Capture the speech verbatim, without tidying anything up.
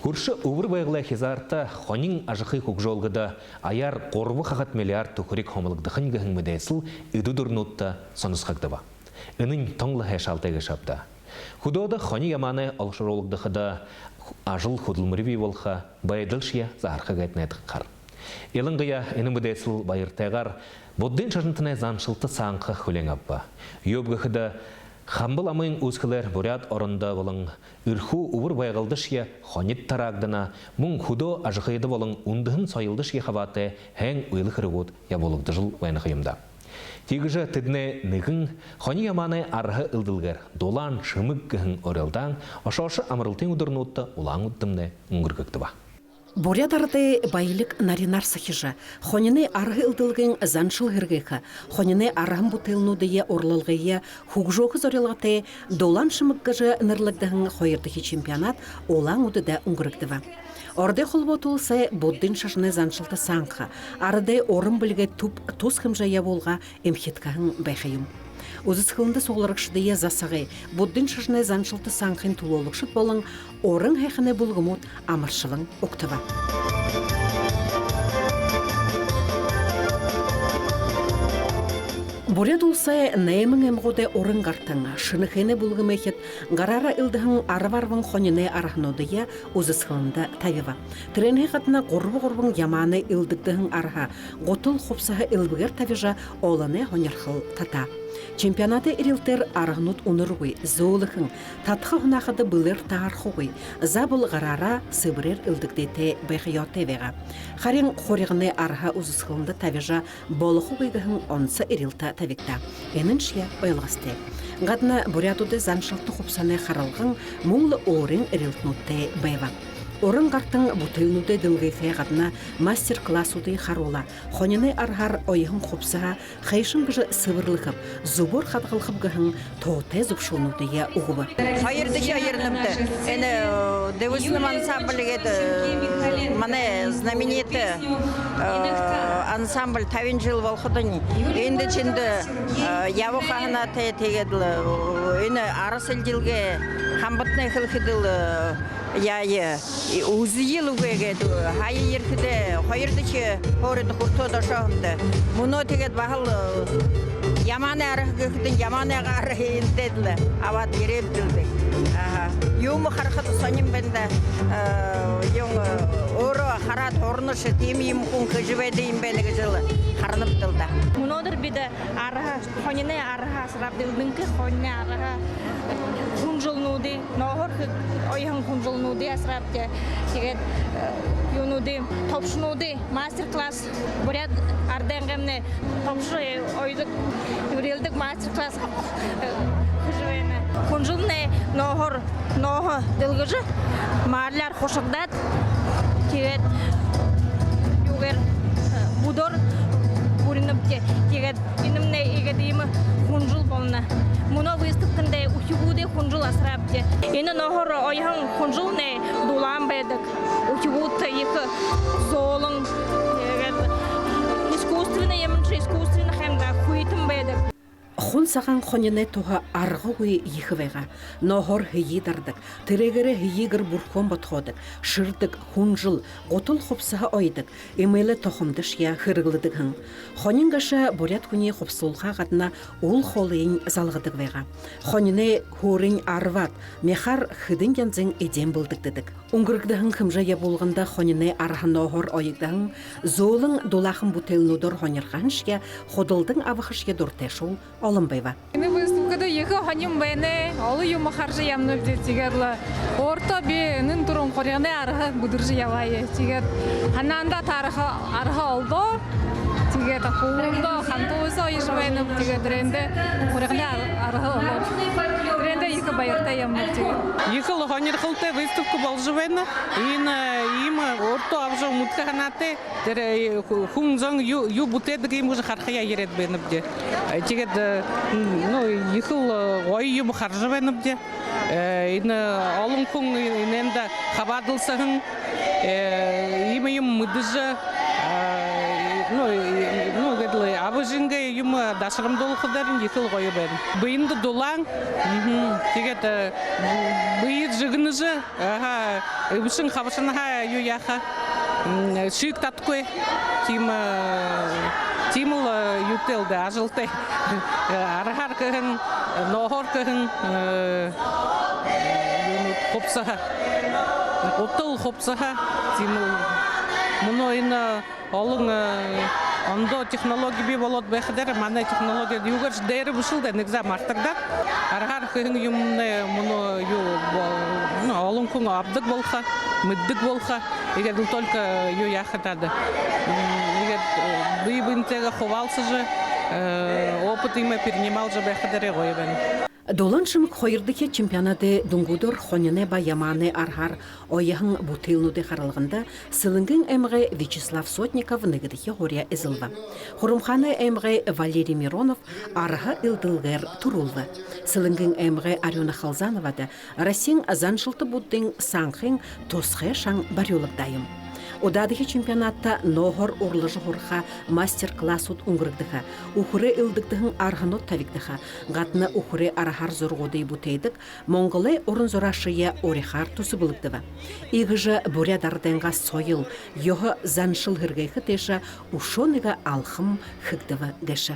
Хүршэ Үбэр Байгалай хизаарта хонин ажахы хүгжөөлгэдэ аяар гурба хахад миллиард түхэриг хомологдохонь гэһэн мэдээсэл эдэ үдэрнүүдтэ соносхогдобо. Энэнь тон лэ һайшаалтай гээшэ ааб даа. Хүдөөдэ хони ямаанай олошоруулагдахада ажал хүдэлмэри бии болохо, байдалшье заһарха гээд найдахаар. Илангаяа энэ мэдээсэл баяртайгаар Буддын шажантанай заншалта сангха хүлеэн абаба. Юуб гэхэдэ, Хамба ламын үүсхэлээр Буряад орондо болон Эрхүү Үбэр Байгалдашье хонид тараагдана, мүн хүдөө ажахыда болон үндэһэн соёлдошье хабаатай һайн үйлэ хэрэгүүд ябуулагдажал байна ха юм даа. Тиигэжэ тэдэнэй нэгэн хони ямаанай арһа элдэлгээр «Дулаан шэмэг» гэһэн урилдаан ошоошо амаралтын үдэрнүүдтэ Улаан-Үдэдэмнай үнгэргэгдэбэ. Буряад арадай баялиг наринаар сахижа, хониной арһа элдэлгын заншал һэргээхэ, хониной арһан бүтээлнүүдые, урлалгые хүгжөөхэ зорилготой «Дулаан шэмэг» гэжэ нэрлэгдэһэн хоёрдохи чемпионат Улаан-Үдэдэ үнгэргэгдэбэ. Ородой Холбоото Уласай Буддын шажанай заншалта сангха, арадай уран бэлигэй түб тус хэмжээ ябуулга эмхидхэһэн байха юм. Үзэсхэлэндэ сугларагшадые засагай, Буддын шажанай заншалта сангхын түлөөлэгшэд болон уран һайханай бүлгэмүүд амаршалан угтаба. Буряад Уласай найман аймагуудай уран гартан, Шэнэхээнэй бүлгэмэйхид гараараа элдэһэн арба арбан хониной арһануудые үзэсхэлэндэ табиба. Тэрээнһээ гадна гурба гурбан ямаанай элдэгдэһэн арһа, гутал хубсаһа элбэгээр табижа, олоной һонирхол татаа. Чемпионадай эрилтээр арһанууд үнэргүй, зөөлэхэн, татаха һунаахада бэлээр таарахагүй, заабол гараараа сэбэрээр элдэгдээтэй байха ёһотой байгаа. Харин хурьганай арһа үзэсхэлэндэ табижа болохогүй гэһэн онсо эрилтэ табигдаа. Энэньшье ойлгосотой. Гадна буряадуудай заншалта хубсаһанай харалган мүн лэ өөрын эрилтэнүүдтэй байба. Уран гартан бүтээлнүүдэй дэлгыһээ гадна мастер-классуудые харуулаа. Хониной арһаар оёһон хубсаһа хайшан гэжэ сэбэрлэхэб, зүбөөр хадагалхаб гэһэн тоотой зүбшэлнүүдые үгэбэ. Хоёрдохи оёрнобди. Энэ, э, Дэбисэным ансамбль гээд, э, манай знаменитый, э, ансамбль табин жэл болоходонь эндэ тэндэ, э, ябаха һанаатай, тиигээд лэ, э, энэ ара сэлдилгэ хамбатнай хэлэхэдэл, э, яая, үзэел үгы гээд, һая ерэхэдээ хоёрдохи һуурида хүртөөд ошоо һэмди. Мүнөө тиигээд баһал, э, ямаанай арһа гэхэдэнь, ямаанай арһа эндээ лэ абаад ерээбди даа. Аха. Юумэ харахада һонин байна даа. Э, юун, э, өөрөө хараад һуранаш, тиимэ юумэ хүн хэжэ байдаг юм байна гэжэ лэ харанабди даа. Мүнөөдэр бидэ арһа, хониной арһа асараабди, элдэнхэй хониной арһа, хүнжэлнүүдые, нооһоор хэ-, оёһон хүнжэлнүүдые асараабди. Тиигээд, э, юунүүдые, тобшонуудые, мастер-класс, буряад арадай ангимнай тобшо, э, оёдог, үреэлдэг мастер-класс, э, хэжэ байна. Хүнжэлнай нооһоор, нооһо дэлгэжэ, марляар хушагдаад, тиигээд юугээр, э, бүдөөр бүринэбди. Тиигээд энэмнай иигээд иимэ хүнжэл болоно. Мүнөө выставкэндэ үхибүүдэй хүнжэл асараабди. Энэ нооһоор оёһон хүнжэлнай дулаан байдаг. Үхибүүдтэ ехэ зөөлэн, тиигээд искусственный юумэншье, искусственный хэмдэ хүйтэн байдаг. Хун сагаан хониной туһа аргагүй ехэ байгаа. Нооһоор һэеы дарадаг, тэрээгээрээ һэеыгөөр бүрхөөн бодхоодог, шэрдэг, хүнжэл, гутал хубсаһа оёдог, эмээлэй тохомдошье хэрэглэдэг һэн. Хонин гээшэ буряад хүниие хубсалуулхаһаа гадна үл хоолыень залгадаг байгаа. Хониной һөөрынь арбаад, мяхаар хэдэн янзын эдеэн бэлдэгдэдэг. Үнгэргэгдэһэн хэмжээ ябуулганда хониной арһа нооһоор оёгдоһон зөөлэн дулаахан бүтээлнүүдээр һонирхоһоншье, худалдан абахашье дуратайшуул олон байба. Энэ выставкада ехэ һонин байна, олон юумэ хаража ябанабди, тиигээд лэ өөртөө би энэн түрүүн хурьганай арһа бэдэржэ ябааб. Тиигээд һанаандаа таараха арһа олдоо. Тиигээд хүбүүдээ ханта уһа оёжо байнаб. Тиигээд тэрээндээ хурьганай ар-, арһа олоо. Тэрээндээ ехэ баяртай ябанаб. Тиигээд ехэл һонирхолтой выставка боложо байна. Энэ, э, иимэ өөртөө абажа мэдэхэ һанаатай, тэрэ, э, хү-, хүн зон юу, юу бүтээдэг юм гэжэ харахаяа ерээд байнабди. Э, тиигээд, э, м, ну, ехэл, э, гоё юумэ хаража байнабди. Э, энэ олон хүн энээндэ хабаадалсаһан, э, иимэ юумэ мэдэжэ, э, ну, э, ну, гээд лэ абажа Жэнгэ юумэ дашарамдуулхадаарнь ехэл гоё байна. Бэедэ дулаан. Тиигээд бэе жэгнэжэ, аха, эбшэн хабшанһаа юу яаха, шииг татахагүй. Тиимэ, тиимэл юутэй лэ даа, ажалтай. Арһаар хэһэн, нооһоор хэһэн юунууд, хубсаһа, гутал хубсаһа. Тиимэл мүнөө энэ олон ондоо технологи бии болоод байхадаа, манай технологи юугээршье дээрэ бэшэл даа, нэгэ заа мартагдаад. Арһаар хэһэн юумэмнай мүнөө юу, олон хүн абдаг болохо, мэдэдэг болохо. Иигээд лэ только юу яахадаа даа, иигээд бэе бэетэйгээ хубаалсажа, опыт юумэ перенималжа байхадаа гоё байна. Дулаан шэмэг хоёрдохи чемпионадын дүнгүүдээр хониной ба ямаанай арһаар оёһон бүтээлнүүдэй харалганда Сэлэнгын аймагай Вячеслав Сотников нэгэдэхи һуури эзэлбэ. Хурамхаанай аймагай Валерий Миронов арһа элдэлгээр түрүүлбэ. Сэлэнгын аймагай Арюна Халзановада Россиин заншалта буддын санхын тусхай шан барюулагдаа юм. Удаадахи чемпионадта нооһоор урлажа һураха мастер-классууд үнгэргэгдэхэ, үхэрэй элдэгдэһэн арһанууд табигдаха, гадна үхэрэй арһаар зурагуудые бүтээдэг Монголой уран зураашые уряхаар түсэблэгдэбэ. Иигэжэ буряад арадайнгаа соёл, ёһо заншал һэргээхэ тээшэ үшөө нэгэ алхам хэгдэбэ гээшэ.